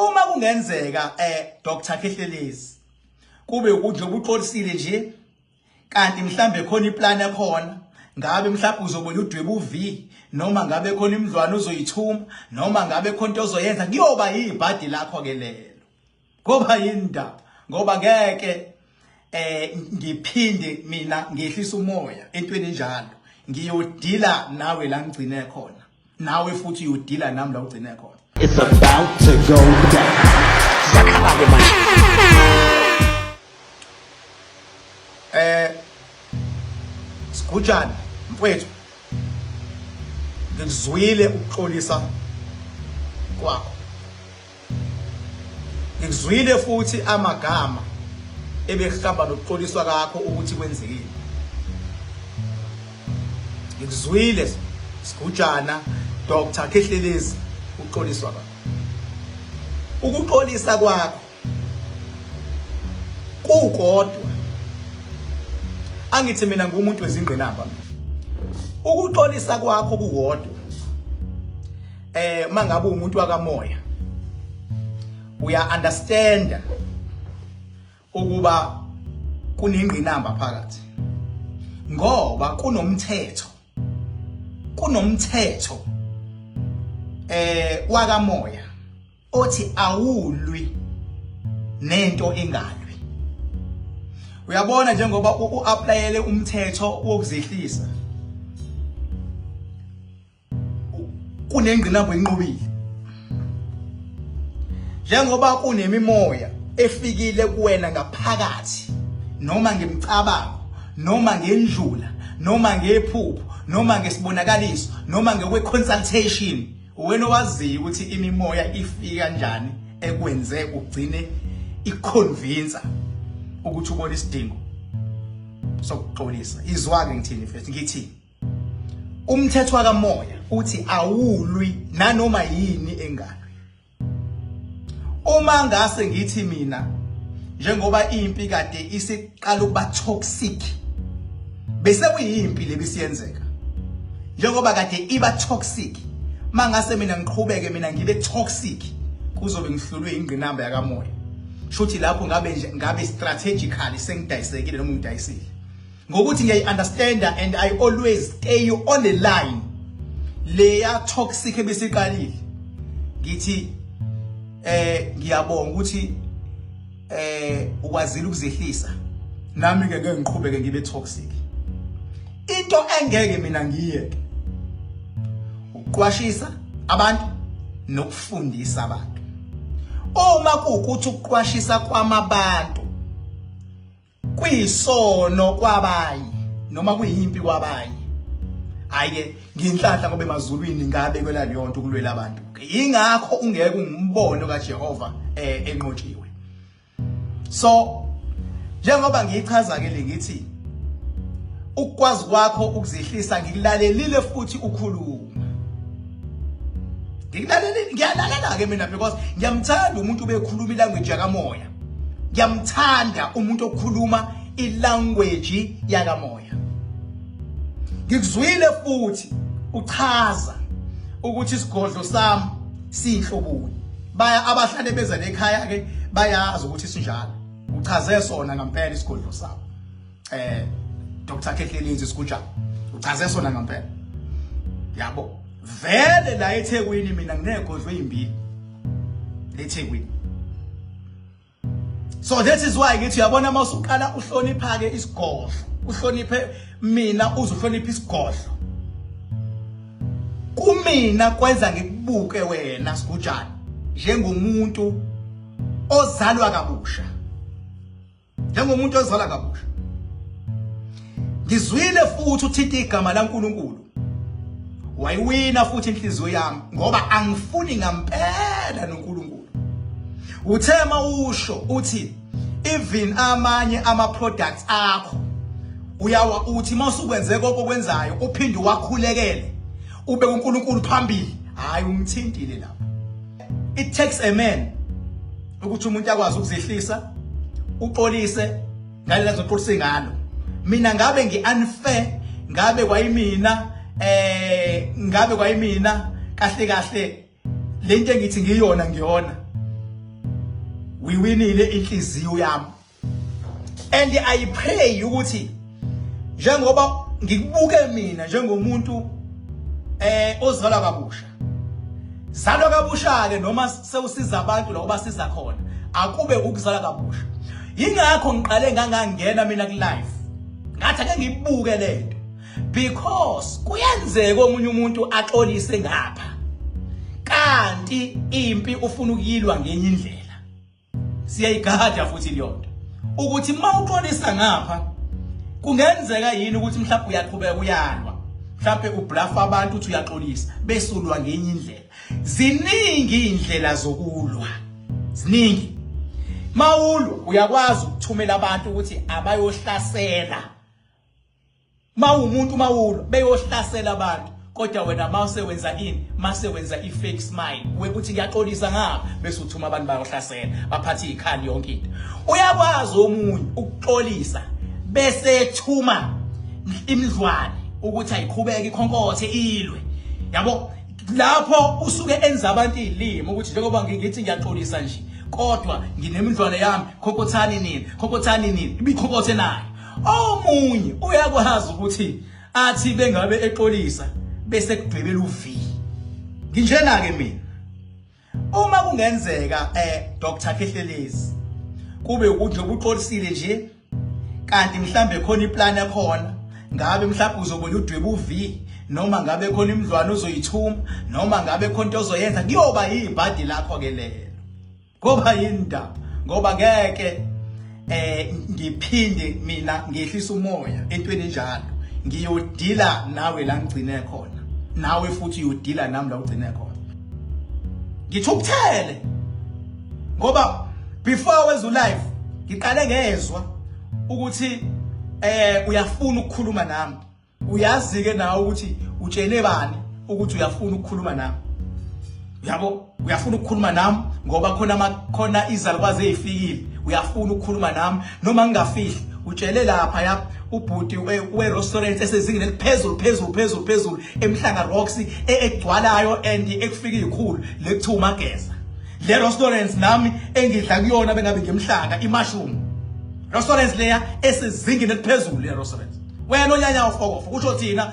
Uma kungenzeka Dr Khehlelezi kube ukuthi ubuxolisile nje, kanti mhlambe khona iplan ekhona, ngabe mhlawumbe uzobuya udwebe uV, noma ngabe khona imidlwane uzoyithuma, noma ngabe khona into ozoyenza, kuyoba yibhadi lakho ke lelo. Ngoba yindaba, ngoba ngeke ngiphinde mina ngehlisa umoya entweni enjalo. Ngiyodila nawe la ngigcine khona, nawe futhi uyodila nami la ugcine khona. It's about to go down. Siyakhala-ke manje. Sigujana mfowethu, ngikuzwile ukuxolisa kwakho, ngikuzwile futhi amagama ebehamba nokuxoliswa kwakho ukuthi kwenzekile. Ngikuzwile Sigujana, Dr Khehlelezi, ukuxoliswa kwakho, ukuxolisa kwakho kukodwa. Angithi mina ngumuntu wezingqinamba. Ukuxolisa kwakho kukodwa, mangabe umuntu wakamoya uya understand ukuba kunengqinamba phakathi, ngoba kunomthetho wakamoya othi awulwi nento engalwi. Uyabona, njengoba u-applyele umthetho wokuzehlisa, kunengqinamba oyinqobile. Njengoba kunemimoya efikile kuwena ngaphakathi, noma ngemicabango, noma ngendlula, noma ngephupho, noma ngesibonakaliso, noma ngokwe-consultation, wena owaziyo ukuthi imimoya ifika kanjani ekwenze ugcine iconvince ukuthi ubone isidingo sokuxolisa. Izwa-ke ngithini mfethu, ngithi umthetho wakamoya uthi awulwi nanoma yini engalwi. Uma ngase ngithi mina, njengoba impi kade isiqala ukuba toxic, bese kuyimpi lebisiyenzeka, njengoba kade iba toxic, mangase mina ngiqhubeke mina ngibe toxic, kuzobe ngihlulwe ingqinamba yakamoya. Shuthi lapho ngabe nje ngabe strategically sengidayisekile noma ngidayisile, ngokuthi ngiyayi-understanda and I always stay on the line leya toxic ebisiqalile. Ngithi ngiyabonga ukuthi ukwazile ukuzehlisa, nami ke ngeke ngiqhubeke ngibe toxic. Into engeke mina ngiyeke ukuqwashisa abantu nokufundisa abantu. Uma kuwukuthi ukuqwashisa kwamabantu kuyisono kwabanye noma kuyimpi kwabanye, hayi nginhlanhla, ngoba emazulwini ngabe kwela leyo nto ukulwela abantu. Ingakho ungeke ungumbono kaJehova enqotshiwe. So njengoba ngiyichaza ke le, ngithi ukukwazi kwakho ukuzehlisa, ngikulalelile futhi ukhuluma, ngikulalelile, ngiyalalela ke mina because ngiyamthanda umuntu obekhuluma ilanguage yakamoya. Ngiyamthanda umuntu okhuluma ilanguage yakamoya. Ngikuzwile futhi uchaza ukuthi isigodlo sami siyinhloboni. Baya abahlale beza lekhaya ke bayazi ukuthi sinjalo. Uchaze sona ngempela isigodlo sami, Dr Khehlelezi Sigujana, uchaze sona ngempela. Yabo vele la eThekwini mina nginegodlo ezimbili leThekwini. So that is why ngithi uyabona, uma usuqala uhlonipha ke isigodlo, uhloniphe mina, uzuhlonipha isigodlo kumina, kwenza ngikubuke wena Sigujana njengomuntu ozalwa kabusha, njengomuntu ozalwa kabusha. Ngizwile futhi uthinta igama laNkuluNkulu, wayiwina futhi inhliziyo yami, ngoba angifuni ngampela noNkulunkulu. Uthe mawusho uthi even amanye ama products akho uyawa, uthi mawusukwenze konke okwenzayo uphinde wakhulekele, ube uNkulunkulu phambili. Hayi, ungithintile lapho. It takes a man ukuthi umuntu akwazi ukuzehlisa, uxolise ngale azoxolisa ngalo. Mina ngabe ngi-unfair, ngabe kwayimina, ngabe kwayimina kahle kahle lento engithi ngiyona ngiyona. Uyiwinile inhliziyo yami. And I pray ukuthi njengoba ngikubuke mina njengomuntu ozalwa kabusha. Zalwa kabusha ke noma sewusiza abantu la obasiza khona, akube ukuzalwa kabusha. Yingakho ngiqale ngangangena mina ku live. Ngathi ake ngibuke lento. Because kuyenzeka omunye umuntu axolise ngapha kanti impi ufuna ukuyilwa ngenye indlela. Siyayigada futhi leyonto ukuthi uma uxolisa ngapha kungenzeka yini ukuthi mhlawumbe uyaqhubeka uyalwa, mhlawumbe ublafa abantu uthi uyaxolisa bese ulwa ngenye indlela. Ziningi indlela zokulwa, ziningi. Mawulwa uyakwazi ukuthumela abantu ukuthi abayohlasela. Mawumuntu mawulwa beyohlasela abantu, kodwa wena mase wenza ini? Mase wenza i-fake smile wekuthi ngiyaxolisa ngapha, bese uthuma abantu bayohlasela, baphathe izikhali yonke into. Uyakwazi omunye ukuxolisa bese ethuma imidlwane ukuthi ayiqhubeke ikhonkothe ilwe, yabo. Lapho usuke enza abantu izilimi ukuthi njengoba ngithi ngiyaxolisa nje, kodwa nginemidlwane yami, khonkothani nini, khonkothani nini, ibikhonkothe nayo. Omunye uyakwazi ukuthi athi bengabe exolisa bese kudwebela uV. Nginjena ke mina. Uma kungenzeka Dr Khehlelezi kube ukuthi njengoba uxolisile nje kanti mhlambe khona iplan ekhona, ngabe mhlawumbe uzobuya udwebe uV, noma ngabe khona imidlwane ozoyithuma, noma ngabe khona into ozoyenza, kuyoba yibhadi lakho ke lelo. Ngoba yindaba, ngoba ngeke ngiphinde mina ngehlisa umoya entweni enjalo. Ngiyodila nawe la ngigcine khona, nawe futhi uyodila nami la ugcine khona. Ngithukuthele ngoba before wenza live ngiqale ngezwa ukuthi uyafuna ukukhuluma nami. Uyazi ke nawe ukuthi utshele bani ukuthi uyafuna ukukhuluma nami, yabo. Uyafuna ukukhuluma nami ngoba khona khona izalukwazi ezifikile, uyafuna ukukhuluma nami noma ngingafihli. Utshele lapha ya ubhuti we restaurant esezingeni eliphezulu phezulu phezulu phezulu eMhlanga Rocks egcwalayo and ekufika izikhulu lekuthiwa uMageza. Le restaurant nami engidla kuyona bengabe ngemhlanga imushroom restaurant leya esezingeni eliphezulu le restaurant. Wena onyanya ufokofo kusho thina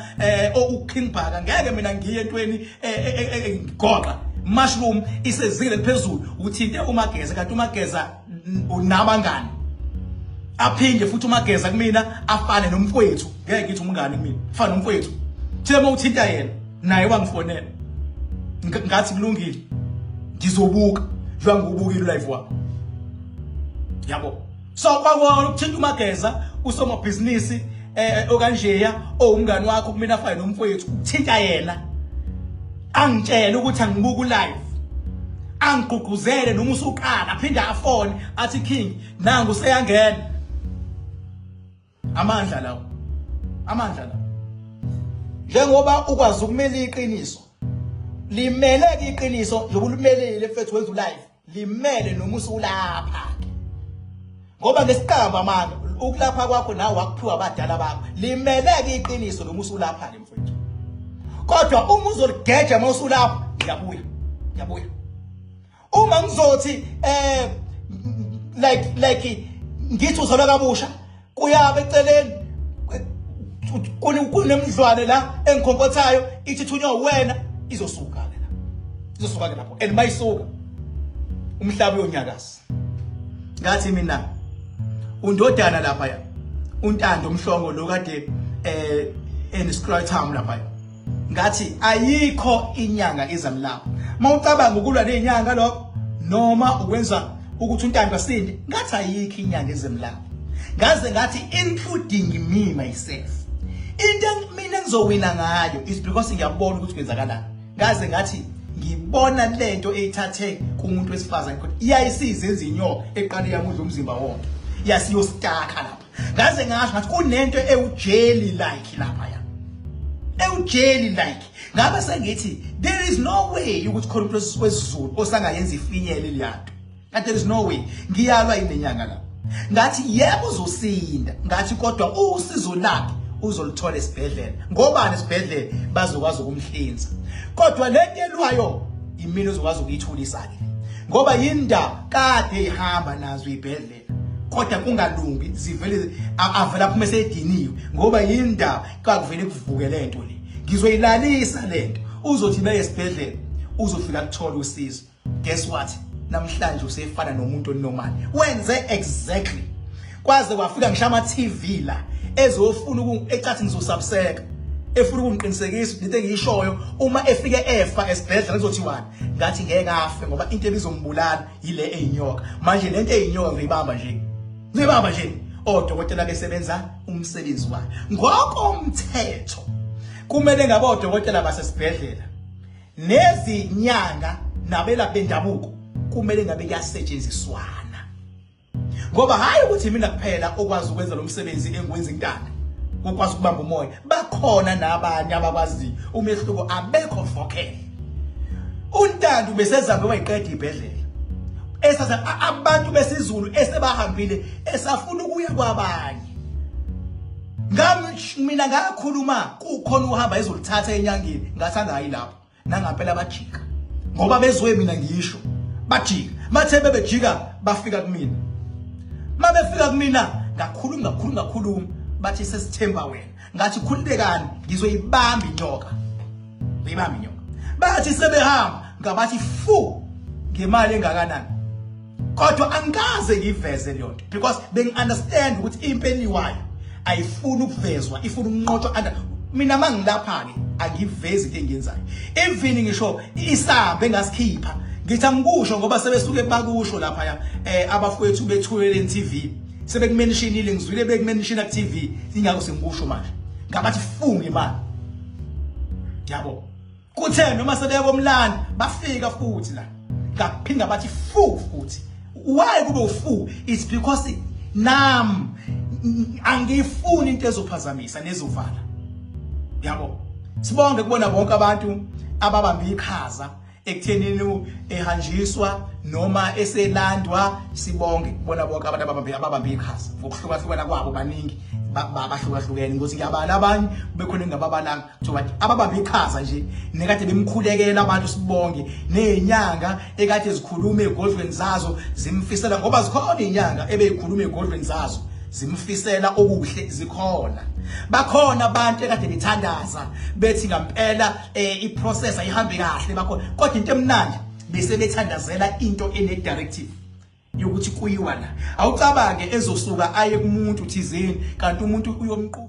uKing Bhaka, ngeke mina ngiye entweni ngigoqa mushroom isezingeni eliphezulu. Uthinte uMageza, kanti uMageza unabangani, aphinde futhi uMageza kumina afane nomfowethu, ngeke ngithi umngani kumina, afane nomfowethu. Thina uma uthinta yena naye wangifonela, ngathi kulungile ngizobuka njengoba ngiwubukile live wakho, yabo. So kwakona ukuthinta uMageza usomabhizinisi okanjeya owumngani wakho kumina afane nomfowethu, ukuthinta yena angitshele ukuthi angibuke live, angigqugquzele noma usuqala, aphinde afone athi King nangu useyangena. Amandla lawo, amandla lawo. Njengoba ukwazi ukumela iqiniso, limeleke iqiniso njengoba ulimelile mfethu, wenza ulive, limele noma usulapha ke, ngoba ngesiqamba amanga ukulapha kwakho nawe wakuphiwa abadala bakho. Limeleke iqiniso noma usulapha ke mfethu, kodwa uma uzoligeja uma usulapha, ngiyabuya, ngiyabuya. Uma ngizothi like ngithi uzalwa kabusha, kuyabe eceleni kunemidlwane la engikhonkothayo ithi thunywa wena, izosuka ke la, izosuka ke lapho. And mayisuka umhlaba uyonyakaza. Ngathi mina undodana lapha ya uNtando Mhlongo lo kade enescrotum lapha, ngathi ayikho inyanga ezamlapha. Mawucabanga ukulwa nezinyanga lokho noma ukwenza ukuthi uNtando asinde, ngathi ayikho inyanga ezemlapha. Ngaze ngathi including me myself, into mina engizowina ngayo is because ngiyabona ukuthi kwenzakalani. Ngaze ngathi ngibona lento eyithathe kumuntu wesifazane kodwa iyayisiza enza inyoka eqale yamudla umzimba wonke yasiyostaka lapha. Ngaze ngasho ngathi kunento ewujeli like lapha ya ewujeli like, ngabe sengithi there is no way ukuthi khona umuntu wesiZulu osangayenza ifinyele leyanto. Ngathi there is no way ngiyalwa inenyanga lapha. Ngathi yebo uzosinda, ngathi kodwa usizo lakhe uzoluthola esibhedlela, ngobani esibhedlela bazokwazi ukumhlinza, kodwa lento elwayo imina ozokwazi ukuyithulisa ke. Ngoba yindaba kade ihamba nazo ibhedlela kodwa kungalungi zivele avela aphume sediniwe ngoba yindaba kakuvele kuvuke lento le. Ngizoyilalisa lento. Uzothi beye esibhedlela uzofika kuthola usizo. Guess what? Namhlanje usefana nomuntu onormal. Wenze exactly. Kwaze kwafika ngisho ama TV la ezofuna uku ecathi ngizosabseka. Efuna ukungiqinisekisa into engiyishoyo uma efike efa esibhedlela kuzothiwani? Ngathi ngeke afe ngoba into ebizombulala yile eyinyoka. Manje lento eyinyoka ngizoyibamba nje. Ngizoyibamba nje. Odokotela besebenza umsebenzi wayo. Ngokomthetho kumele ngabe odokotela basesibhedlela nezinyanga nabelaphi bendabuko kumele ngabe kuyasetshenziswana ngoba hayi ukuthi mina kuphela okwazi ukwenza lo msebenzi engiwenza intanda ukwazi ukubamba umoya bakhona nabanye abakwaziyo umehluko abekho vocal uNtando ubesezambe wayiqeda ibhedlela esasa abantu besizulu esebahambile esafuna ukuya kwabanye ngami mina ngakhuluma kukhona uhamba ezolithatha enyangeni ngathi angayi lapho nangampela bajika ngoba bezwe mina ngisho bajika mathe bebejika bafika kumina mabefika kumina ngakhuluma ngakhuluma ngakhuluma bathi sesithemba wena ngathi khululekani ngizoyibamba inyoka ngiyibamba inyoka bathi sebehamba ngabathi fu ngemali engakanani kodwa angikaze ngiveze leyo nto because bengi-understand ukuthi impi eliwayo ayifuni ukuvezwa ifuna ukunqotshwa under mina mangilapha-ke angivezi into engiyenzayo even ngisho isamba engasikhipha ngithi angikusho ngoba sebesuke bakusho laphaya um abafowethu bethuleleni TV sebekumenishinile ngizwile bekumenishina ku-TV ingakho sengikusho manje ngabathi funga imali yabo Kuthe noma sebeya komlanda bafika futhi la. Ngaphinda bathi fu futhi. Why kube ufu? It's because nam angifuni into ezophazamisa nezovala. Yabo. Sibonge kubona bonke abantu ababamba iqhaza ekuthenini ehanjiswa noma eselandwa sibonge kubona bonke abantu ababambe ababambe iqhaza ngokuhlukahlukana kwabo baningi bahlukahlukene ngokuthi ngiyabala abanye bekhona engingababalanga kuthiwa ababambe iqhaza nje nekade bemkhulekela abantu sibonge nezinyanga ekade zikhuluma egodlweni zazo zimfisela ngoba zikhona izinyanga ebeyikhuluma egodlweni zazo zimfisela okuhle zikhona bakhona abantu ekade bethandaza bethi ngampela eh, iprocess ayihambe kahle bakhona kodwa into emnandi bese bethandazela into ene directive yokuthi kuyiwa la awucabange ezosuka aye kumuntu thizeni kanti umuntu uyomqu